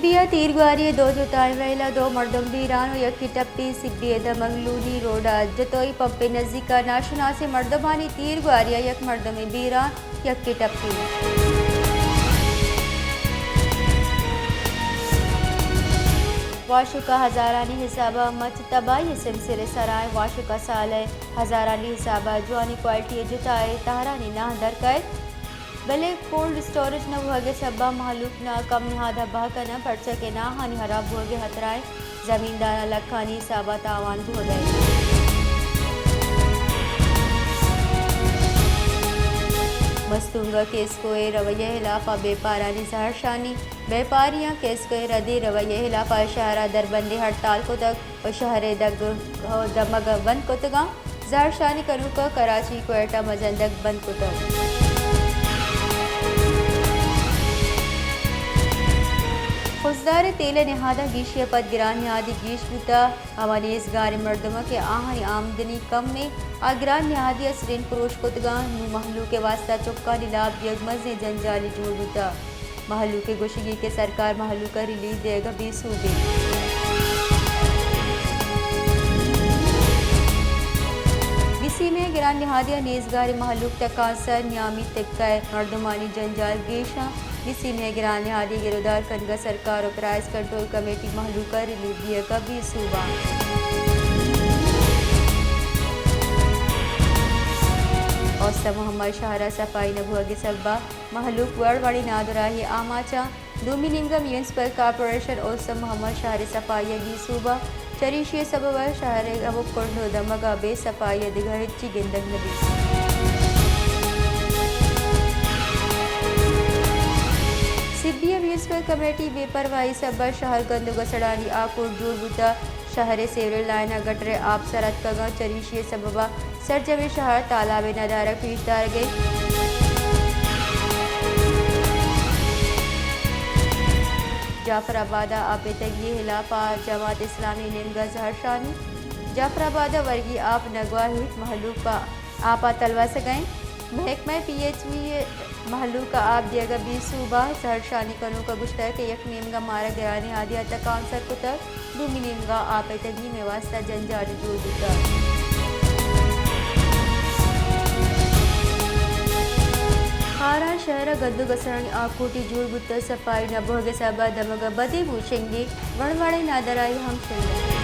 سبی ءَ تیرگواری ءِ دو جتائیں ویل ءَ دو مردم بیران ءُ یکے ٹپی۔ سبی ءِ دمگ لونی روڈ ءَ جتوئی پمپ ءِ نزیک ءَ ناشناسیں مردمانی تیرگواری ءَ یک مردمے بیران، یکے ٹپی۔ واشک ءَ ہزارانی حساب ءَ مچ، تباہی ءِ سلسلہ سرا اِنت۔ واشک ءَ سال ءِ ہزارانی حساب ءَ جوانیں کوالٹی ءِ جتا ءِ تہرانی ناہ در کئیت، بلے کولڈ اسٹوریج نہ بوہگ ءِ سبب ءَ مہلوک ناکم نہاد ءَ بہا کن اَنت، پرچا کہ ناہانی ہراب بوہگ ءِ ہترہ اِنت، زمینداراں لکھانی حساب ءَ تاوان بوہگ ءَ اِنت۔ مستونگ ءَ کیسکو ءِ رویہ ءِ ہلاپ ءَ بیپارانی زہرشانی۔ بیپاریاں کیسکو ءِ ردیں رویہ ءِ ہلاپ ءَ شہر ءَ دربندیں ہڑتال کتگ ءُ شہر ءِ دگ ءُ دمگ بند کتگ اَنت۔ زہرشانی کنوکاں کراچی، کوئٹہ، مزن دگ بند کتگ۔ خضدار ءِ تیل ءِ نہاداں گیشی ءَ پد گران نہادی گیش بوتگ۔ ہما نیزگاریں مردماں کہ آہانی آمدنی کم اِنت، آ گران نہادی ءَ سرین پروش کتگ اَنت۔ نوں مہلوک ءِ واستہ چکانی لاپ دیگ مزنیں جنجالے جوڑ بوتگ۔ مہلوک ءِ گوشگ اِنت کہ سرکار مہلوک ءَ ریلیف دیگ ءَ بے سوب اِنت۔ نسیم ءِ گران نہادی ءَ نیزگاریں مہلوک تکانسر، نیامی طبقہ ءِ مردمانی جنجال گیش اَنت۔ نسیم ءِ گران نہادی ءِ گرودار کنگ ءَ سرکار ءُ پرائس کنٹرول کمیٹی مہلوک ءَ ریلیف دیگ ءَ بے سوب اَنت۔ اوستہ محمد شہر ءَ صفائی نہ بوہگ ءِ سبب ءَ مہلوک وڑ وڑیں نادراہی ءِ آماچ اَنت۔ دومی نیمگ ءَ میونسپل کارپوریشن اوستہ محمد شہر ءِ صفائی ءَ بے سوب اِنت۔ چریشی ءِ سبب ءَ شہر ءِ ہمک کنڈ ءُ دمگ ءَ بے صفائی ءَ دگہ ہچی گندگ نہ بیت۔ سبی ءَ میونسپل کمیٹی ءِ بے پرواہی ءِ سبب ءَ شہر گند ءُ گسڑانی آکوٹ جوڑ بوتگ۔ شہر ءِ سیوریج لائن ءَ گٹر ءِ آپ سر اتکگ اَنت۔ چریشی ءِ سبب ءَ سرجمیں شہر تالاب ءِ ندارگ پیش دارگ ءَ اِنت۔ جعفر آباد ءَ آپ ءِ تنگی ءِ ہلاپ ءَ جماعت اسلامی ءِ نیمگ ءَ زہرشانی۔ جعفر آباد ءَ ورگی آپ نہ گواہیت، مہلوک پہ آپ ءَ تلوسگ ءَ اِنت۔ محکمہ پی ایچ ای ءِ مہلوک ءَ آپ دیگ ءَ بے سوب اَنت۔ زہرشانی کنوک ءَ گوشتگ کہ یک نیمگ ءَ مارا گران نہادی ءَ تکانسر کتگ، دومی نیمگ ءَ آپ ءِ تنگی مئے واستہ جنجالے جوڑ بوتگ۔ خاران شہر ءَ گند ءُ گسرانی آکوٹی جوڑ بوتگ، صفائی نہ بوہگ ءِ سبب ءَ دمگ ءَ بدیں بو شنگ اِنت، وڑ وڑیں نادراہی ہم شنگ اَنت۔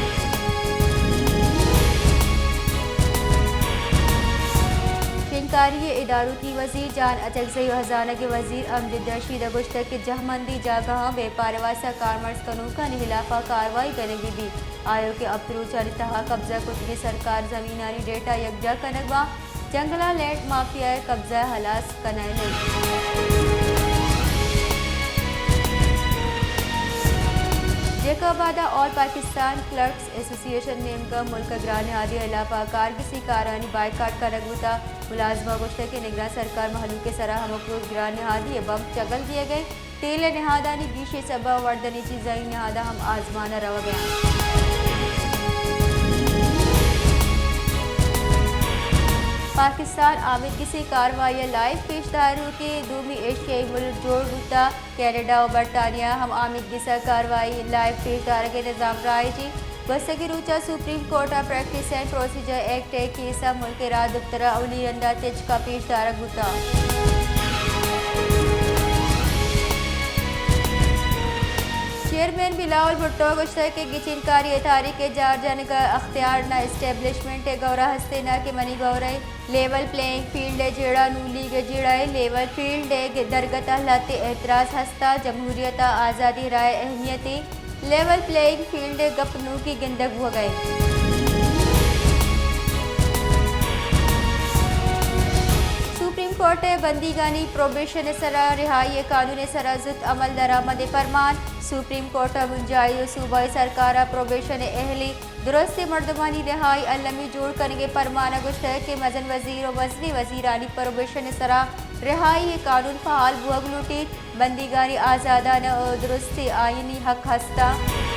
شنگکاری ءِ ادارکی وزیر جان اچکزئی ءُ ہزانگ ءِ وزیر امجد رشید ءَ گوشتگ کہ جہمندی جاگہاں بیپار ءِ واستہ کارمرز کنوکانی ہلاپ ءَ کاروائی کنگی بیت، آیوکیں ہپت روچانی تہا قبضہ کتگیں سرکار زمینانی ڈیٹا یکجا کنگ ءَ، جنگلاں لینڈ مافیا ءِ قبضہ ءَ ہلاس کنائینگ۔ جیکب آباد ءَ آل پاکستان کلرکس ایسوسی ایشن ءِ نیمگ ءَ ملک ءِ گران نہادی ءِ ہلاپ ءَ کارگسی کارانی بائیکاٹ کنگ بوتگ۔ ملازماں گوشتگ کہ نگراں سرکار مہلوک ءِ سرا ہمک روچ گران نہادی ءِ بمب چگل دیگ ءَ اِنت۔ تیل ءِ نہادانی گیشی ءِ سبب ءَ وردنی چیزانی نہاداں ہم آزمان ءَ روگ ءَ اَنت۔ پاکستان آمیدگسی کاروائی ءِ لائیو پیش داروکیں دومی ایشیائی ملک جوڑ بوتگ۔ کینیڈا ءُ برطانیہ ءَ ہم آمیدگس ءِ کاروائی ءِ لائیو پیش دارگ ءِ نظام رائج اِنت۔ گوستگیں روچ ءَ سپریم کورٹ ءَ پریکٹس اینڈ پروسیجر ایکٹ ءِ کیس ءَ ملک ءِ راجدپتر ءَ اولی رند ءَ تچک ءَ پیش دارگ بوتگ۔ چیئرمین بلاول بھٹو ءَ گوشتگ کہ گچین کاری ءِ تحریک ءِ جار جنگ ءِ اختیار نہ اسٹیبلشمنٹ ءِ گور ءَ ہست اِنت نہ کہ منی گور ءَ اِنت۔ لیول پلینگ فیلڈ ءِ جیڑہ نوں لیگ ءِ جیڑہ اِنت۔ لیول فیلڈ ءِ درگت ءَ لہتیں اعتراض ہست اَنت۔ جمہوریت ءَ آزادی رائے ءِ اہمیت اِنت۔ لیول پلینگ فیلڈ ءِ گپ نوکی گندگ بوگ ءَ اِنت۔ سپریم کورٹ ءِ بندیگانی پروبیشن ءِ سرا رہائی ءِ قانون ءِ سرا زوت عمل درآمد ءِ پرمان۔ سپریم کورٹ ءَ بنجاہی ءُ صوبائی سرکار ءَ پروبیشن ءِ اہلیں درستیں مردمانی رہائی المی جوڑ کنگ ءِ پرمان ءَ گوشتگ کہ مزن وزیر ءُ مزنیں وزیرانی پروبیشن ءِ سرا رہائی ءِ قانون فعال بوگ لوٹیت، بندیگانی آزادانہ ءُ درستیں آئینی حق ہست اَنت۔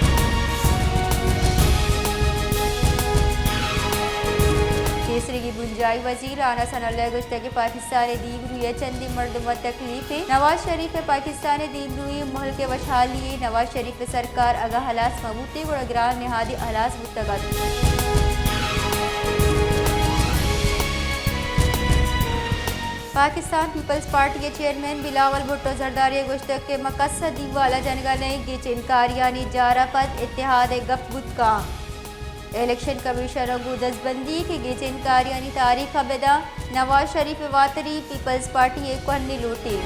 پیسریگیں بنجاہی وزیر رانا ثناء اللہ ء گوشتگ کہ پاکستان ء دیمروئی ء چندیں مردم ء تکلیف انت۔ نواز شریف ء پاکستان ء دیمروئی ملک ء وشحالی ء، نواز شریف ء سرکار اگاں ہلاس مہ بوتیں گڑا گران نہادے ہلاس بوتگ ات۔ پاکستان پیپلز پارٹی ء چیئرمین بلاول بھٹو زرداری ء گوشتگ کہ ما کس ء دیوال ء جنگ ء نہ ایں، گیچین کاریانی جار ء پد اتحاد ء گپ بوت کاں۔ الیکشن کمیشن ء گوں دزبندی کہ گیچین کاریانی تاریخ ء بداں، نواز شریف ء واتری پیپلز پارٹی ء کوہنیں لوٹے۔